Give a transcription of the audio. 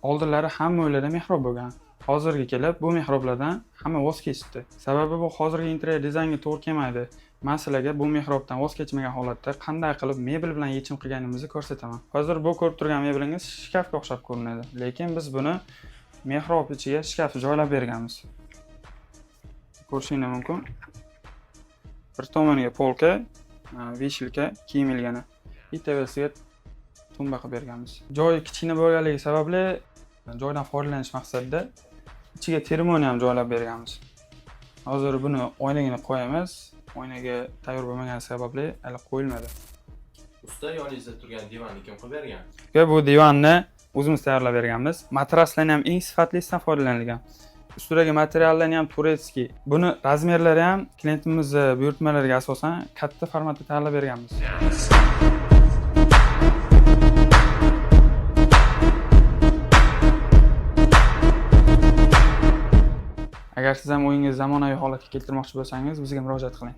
Oldinlari hamma uylarda mehrob bo'lgan. Hozirga kelib bu mehroblardan hamma voz kechdi. Sababi bu hozirgi interyer dizaynga to'g'ri kelmaydi. Men sizlarga bu mehrobdan voz kechmagan holatda qanday qilib mebel bilan yechim qilganimizni ko'rsataman. Hozir bu ko'rib turgan mebelingiz shkafga o'xshab ko'rinadi, lekin biz buni mehrob ichiga shkaf joylab berganmiz. Ko'rishingiz mumkin. Bir tomoniga polka, vishilka, kiyim ilgani. Bittasiga tumba qilib berganmiz. Joyi kichkina bo'lganligi sababli joydan foydalanish maqsadida ichiga termoni ham joylab berganmiz. Hozir buni oynagini qo'yamiz. Oynaga tayyor bo'lmagani sababli hali qo'yilmadi. Usta, yoningizda turgan divanni kim qilib bergan? Va bu divanni o'zimiz tayyorlab berganmiz. Matraslarni ham eng sifatlisidan foydalanilgan. Ustidagi materiallarni ham турецкий. Buni razmerlari ham klientimizni buyurtmalariga asosan katta formatda tayyorlab berganmiz. Agar siz ham uyingizni zamonaviy holatga keltirmoqchi bo'lsangiz, bizga murojaat qiling.